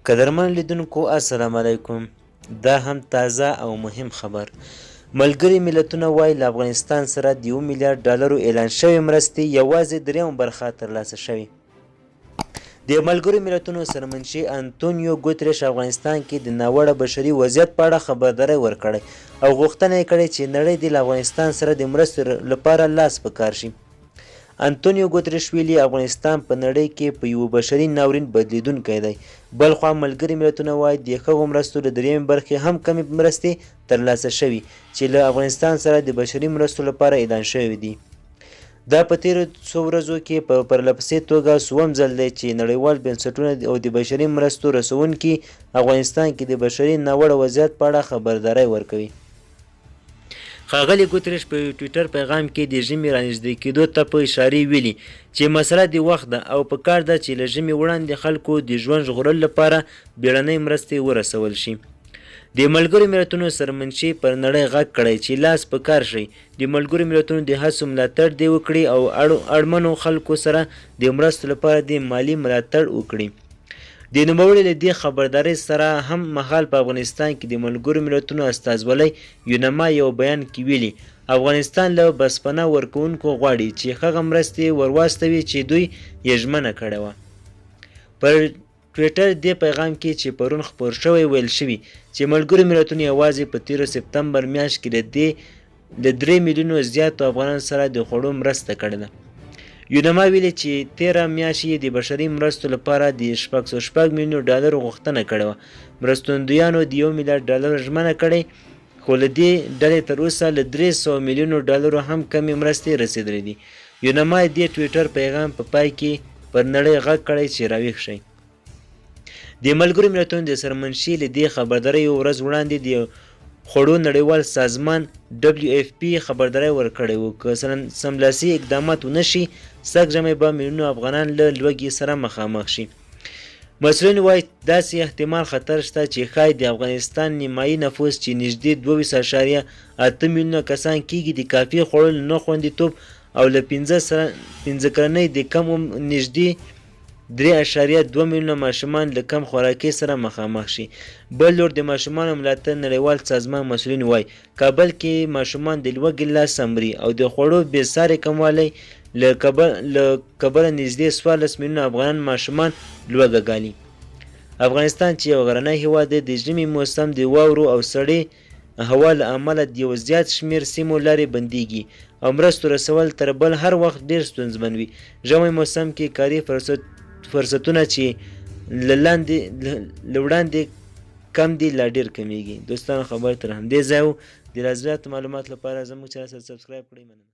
قدرمن لیدونکو السلام علیکم. دا هم تازه او مهم خبر. ملګري ملتونه وايي له افغانستان سره د یو میلیارد ډالرو اعلان شوې مرستې یوازې دریمه برخه ترلاسه شوې. د ملګرو ملتونو سرمنشي انتونیو ګوتریش افغانستان کې د ناوړه بشري وضعیت په اړه خبرداری ورکړی او غوښتنه یې کړې چې نړۍ دې له افغانستان سره د مرستو لپاره لاس په کار شي. انتونیو ګوتریش ویلي، افغانستان په نړۍ کې په یوه بشري ناورین بدلېدونکی دی. بلخوا ملګري ملتونه وايي، د هغو مرستو له درېیمې برخې هم کمې مرستې ترلاسه شوي چې له افغانستان سره د بشري مرستو لپاره اعلان شوې دي. دا په تېرو څو ورځو کې په پرلپسې توګه څووم ځل دی چې نړیوال بنسټونه او د بشري مرستو رسوونکي افغانستان کې د بشري ناوړه وضعیت په اړه خبرداری ورکوي. ښاغلي ګوتریش په یو ټویټر پیغام کې د ژمي رانږدې کېدو ته په اشارې ویلي چې مسله د وخت ده او په کار ده چې له ژمي وړاندې خلکو د ژوند ژغورلو لپاره بیړنۍ مرستې ورسول شي. د ملګرو ملتونو سرمنشي پر نړۍ غږ کړی چې لاس په کار شئ، د ملګرو ملتونو د هڅو ملاتړ دې وکړي او اړمنو خلکو سره د مرستو لپاره دې مالي ملاتړ وکړي. د نوموړي له دې خبرداري سره هم مهال په افغانستان کې د ملګرو ملتونو استازولۍ یونما یوه بیان کې ویلي، افغانستان له بسپنه ورکوونکو غواړي چې هغه مرستې ورواستوي چې دوی یې ژمنه کړې وه. پر ټویټر دې پیغام کې چې پرون خپور شوی ویل شوي چې ملګرو ملتونو یوازې په تېرو سپتمبر میاشت کې له دې له درې میلیونو زیاتو افغانانو سره د خوړو مرسته کړې ده. یونما ویلي چې تېره میاشت یې د بشري مرستو لپاره د 606 میلیونو ډالرو غوښتنه کړې وه. مرستندویانو د یو میلیارد ډالرو ژمنه کړې، خو له دې ډلې تر اوسه له 300 میلیونو ډالرو هم کمې مرستې رسېدلې دي. یونما د دې ټویټر پیغام په پای کې پر نړۍ غږ کړی چې راویښ شئ. د ملګرو ملتونو د سرمنشي له دې خبرداري یوه ورځ وړاندې د خوړو نړیوال سازمان ډبلیو اف پي خبرداری ورکړی و، که سملاسي اقدامات ونه شي، سږ ژمی به میلیونونه افغانان له لوږې سره مخامخ شي. مسؤلین وايي، داسې احتمال خطر شته چې ښايي د افغانستان نیمايي نفوس چې نږدې 22.8 میلیونه کسان کېږي، د کافي خوړو له نه خوندیتوب او له پنځه کلنۍ د کم عمر نږدې 3.2 میلیونه ماشومان له کم خوراکۍ سره مخامخ شي. بل لور د ماشومانو ملاتړ نړیوال سازمان مسؤلین وايي، کابل کې ماشومان د لوږې له لاسه مري او د خوړو بې ساري کموالی له کبله نږدې 14 میلیونه افغانان ماشومان لوږه ګالي. افغانستان چې یو غرنی هېواد دی، د ژمي موسم د واورو او سړې هوا له امله د یو زیات شمېر سیمو لارې بندېږي او مرستو رسول تر بل هر وخت ډېر ستونزمن وي. ژمی موسم کې کاري فرصتونه چې له وړاندې کم دي لا ډېر کمېږي. دوستانو خبر تر همدې ځایه و. د لا زیاتو معلوماتو لپاره زموږ چینل سره سبسکرایب کړئ. مننه.